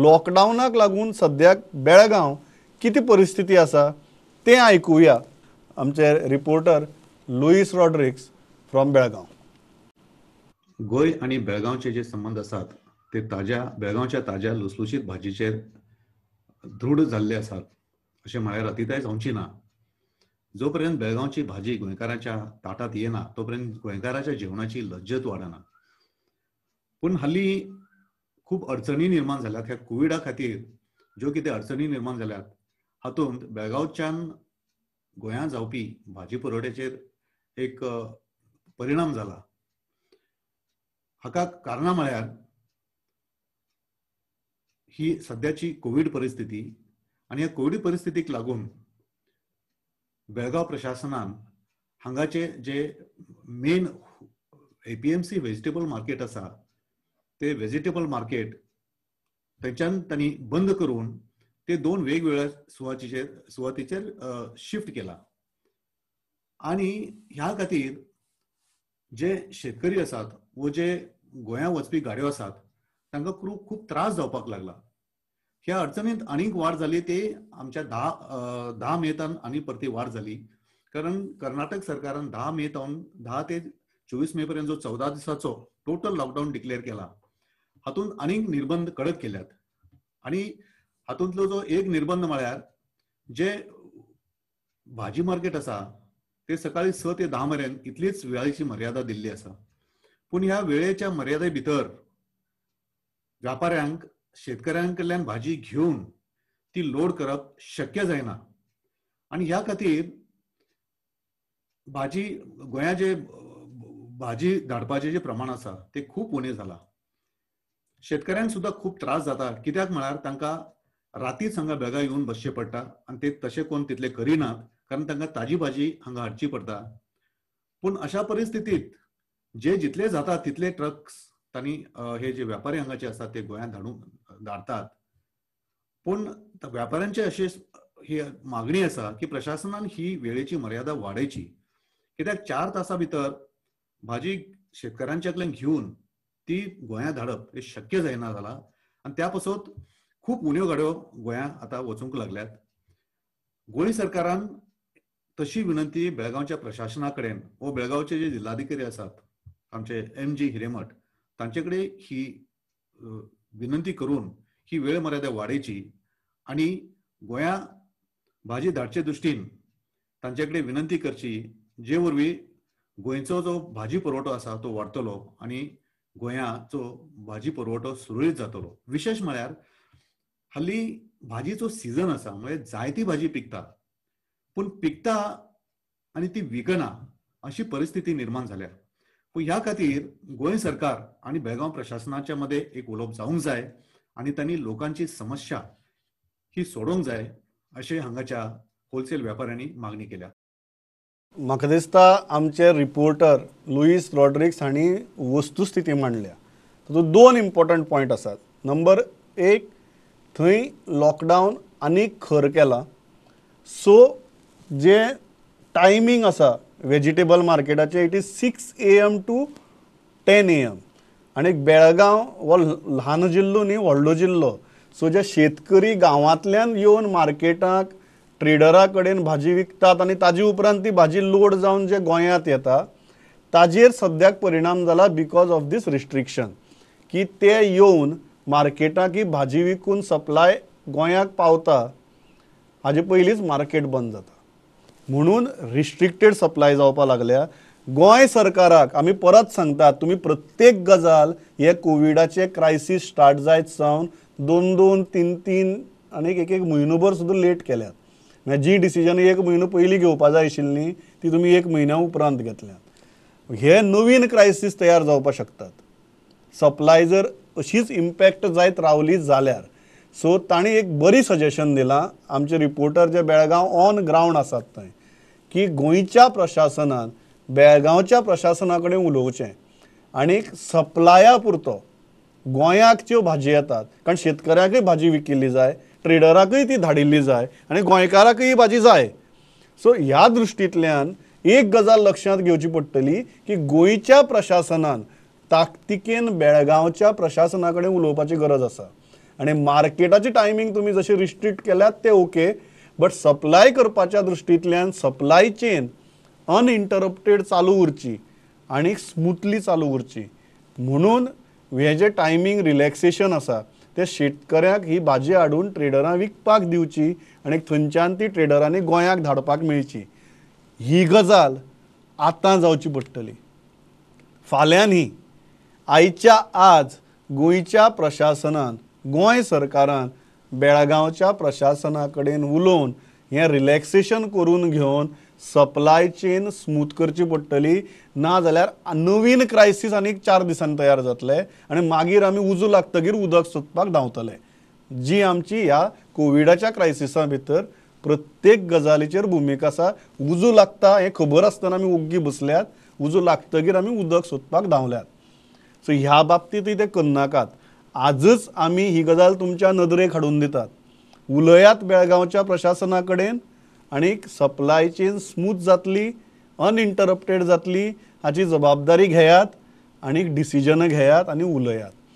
लॉकडावनाक लागून सद्याक बेळगांव कितें परिस्थिती आसा तें आयकुया आमचे reporter Luis Rodrigues from Belgaum. Goa आनी बेळगांवचे जे संबंद आसात ते ताज्या बेळगांवच्या ताज्या लुसलुशीत भाजीचेर दृढ जाल्ले आसात अशें म्हळ्यार अतिताय जावची ना. जो पर्यंत बेळगांवची भाजी गोंयकारांच्या ताटात येना तो पर्यंत गोंयकाराच्या जेवणाची लज्जत वाडना. पूण हालीं खूब अडचणी निर्माण जाल्यात. ह्या कोविडा खातीर ज्यो कितें अडचणी निर्माण जाल्यात हातूंत बेळगांवच्यान गोंयांत जावपी भाजी पुरवठ्याचेर एक परिणाम जाला. हाका कारणां म्हळ्यार ही सद्याची कोवीड परिस्थिती आनी ह्या कोवीड परिस्थितीक लागून बेळगांव प्रशासनान हांगाचे जे मेन APMC vegetable market आसा ते व्हेजिटेबल मार्केट थंयच्यान तांणी बंद करून ते दोन वेगवेगळ्या सुवातीचेर शिफ्ट केला. आनी ह्या खातीर जे शेतकरी आसात वो जे गोंया वचपी गाडयो आसात तांकां खूब त्रास जावपाक लागला. ह्या अडचणींत आनीक वाड जाली ते आमच्या 10 मेतान आनी परती वाड जाली, कारण कर्नाटक सरकारान 10 मे तावन 10 ते 24 मे पर्यंत जो 14 दिसाचो टोटल लॉकडावन डिक्लेअर केला हातूंत आनीक निर्बंध कडक केल्यात. आनी हातूंतलो जो एक निर्बंध म्हळ्यार जे भाजी मार्केट आसा ते सकाळी 6 ते 10 मेरेन इतलीच वेळेची मर्यादा दिल्ली आसा. पूण ह्या वेळेच्या मर्यादे भितर व्यापाऱ्यांक शेतकऱ्यां कडल्यान भाजी घेवन ती लोड करप शक्य जायना आनी ह्या खातीर भाजी गोंया जे भाजी धाडपाचें जें प्रमाण आसा तें खूब उणें जालां. शेतकऱ्यांक सुद्दां खूब त्रास जाता, कित्याक म्हळ्यार तांकां रातीच हांगा बेळगांव येवन बसचें पडटा आनी ते तशें कोण तितले करिनात, कारण तांकां ताजी भाजी हांगा हाडची पडटा. पूण अशा परिस्थितींत जे जितले जाता तितले ट्रक्स तांणी हे जे व्यापारी हांगाचे आसात ते गोंयांत धाडटात. पूण व्यापाऱ्यांचे अशे ही मागणी आसा की प्रशासनान ही वेळेची मर्यादा वाडयची, कित्याक 4 तासां भितर भाजी शेतकऱ्यांच्या कडल्यान घेवन ती गोंयांत धाडप हें शक्य जायना जालां आनी त्या पासत खूब उण्यो गाडयो गोंयांत आतां वचूंक लागल्यात. गोंय सरकारान तशी विनंती बेळगांवच्या प्रशासना कडेन वो बेळगांवचे जे जिल्हाधिकारी आसात आमचे MG Hiremath तांचे कडेन ही विनंती करून ही वेळ मर्यादा वाडयची आनी गोंया भाजी धाडचे दृश्टीन तांचे कडेन विनंती करची, जे वरवीं गोंयचो जो भाजी पुरवठो आसा तो वाडटलो आनी गोंयाचो भाजी पुरवठो सुरळीत जातलो. विशेश म्हळ्यार हालीं भाजीचो सिजन आसा, म्हणजे जायती भाजी पिकता पूण पिकता आनी ती विकना अशी परिस्थिती निर्माण जाल्या. पूण ह्या खातीर गोंय सरकार आनी बेळगांव प्रशासनाच्या मदें एक उलोवप जावंक जाय आनी तांणी लोकांची समस्या ही सोडोवंक जाय अशें हांगाच्या होलसेल व्यापाऱ्यांनी मागणी केल्या. म्हाका दिसता आमचे रिपोर्टर लुईस रॉड्रिक्स हांणी वस्तुस्थिती मांडल्या. तातूंत 2 इम्पॉर्टंट पॉयंट आसात. नंबर 1, थंय लॉकडावन आनीक खर केला, सो जे टायमींग आसा vegetable मार्केटाचें it is 6 AM to 10 AM. आनी बेळगांव हो ल्हान जिल्लो न्ही, व्हडलो जिल्लो, सो जे शेतकरी गांवांतल्यान येवन मार्केटाक ट्रेडरा कडेन भाजी विकतात आनी ताजे उपरांत ती भाजी लोड जावन जे गोंयांत येता ताजेर सद्याक परिणाम जाला because of these restriction, की ते येवन मार्केटाक ही भाजी विकून सप्लाय गोंयाक पावता हाजे पयलींच मार्केट बंद जाता, म्हणून रिस्ट्रिक्टेड सप्लाय जावपाक लागल्या. गोंय सरकाराक आमी परत सांगतात, तुमी प्रत्येक गजाल हे कोविडाचे क्रायसीस स्टार्ट जायत सावन 2 2 3 3 आनी 1 1 म्हयनोभर सुद्दां लेट केल्यात. म्हळ्यार जी डिसिजन 1 म्हयनो पयलीं घेवपा जाय आशिल्ली ती तुमी 1 म्हयन्या उपरांत घेतल्यात. हे नवीन क्रायसीस तयार जावपाक शकतात सप्लाय जर अशीच इम्पॅक्ट जायत रावली जाल्यार. सो तांणी एक बरी सजेशन दिलां आमचे reporter J Belgaum on ground आसात थंय, की गोंयच्या प्रशासनान बेळगांवच्या प्रशासना कडेन उलोवचें आनी सप्लाया पुरतो गोंयाक ज्यो भाजी येतात, कारण शेतकऱ्यांकय भाजी विकिल्ली जाय, ट्रेडराकय ती धाडिल्ली जाय आनी गोंयकाराकय भाजी जाय. सो ह्या दृश्टींतल्यान एक गजाल लक्षांत घेवची पडटली की गोंयच्या प्रशासनान ताकतिकेन बेळगांवच्या प्रशासना कडेन उलोवपाची गरज आसा आनी मार्केटाची टायमींग तुमी जशी रिस्ट्रिक्ट केल्यात ते ओके, बट सप्लाय करपाच्या दृश्टींतल्यान सप्लाय चेन अनइंटरप्टेड चालू उरची आनी स्मुथली चालू उरची म्हणून हे जे टायमींग रिलॅक्सेशन आसा ते शेतकऱ्यांक ही भाजी हाडून ट्रेडरां विकपाक दिवची आनी थंयच्यान ती ट्रेडरांनी गोंयाक धाडपाक मेळची. ही गजाल आतां जावची पडटली, फाल्यां न्ही. आयच्या आज गोंयच्या प्रशासनान, गोंय सरकारान बेळगांवच्या प्रशासना कडेन उलोवन हें रिलॅक्सेशन करून घेवन सप्लाय चेन स्मूथ करची पडटली. ना जाल्यार नवीन क्रायसीस आनीक 4 दिसांनी तयार जातले आनी मागीर आमी उजो लागतगीर उदक सोदपाक धांवतले. जी आमची ह्या कोविडाच्या क्रायसिसा भितर प्रत्येक गजालीचेर भुमिका आसा. उजो लागता हें खबर आसतना आमी ओग्गी बसल्यात, उजो लागतगीर आमी उदक सोदपाक धांवल्यात. सो ह्या बाबतींतय ते करनाकात. आजच आमी ही गजाल तुमच्या नदरेक हाडून दितात. उलयात बेळगांवच्या प्रशासना कडेन आनी सप्लाय चेन स्मूथ जातली, अनइंटरप्टेड जातली हाची जबाबदारी घेयात आनी डिसिजन घेयात आनी उलयात.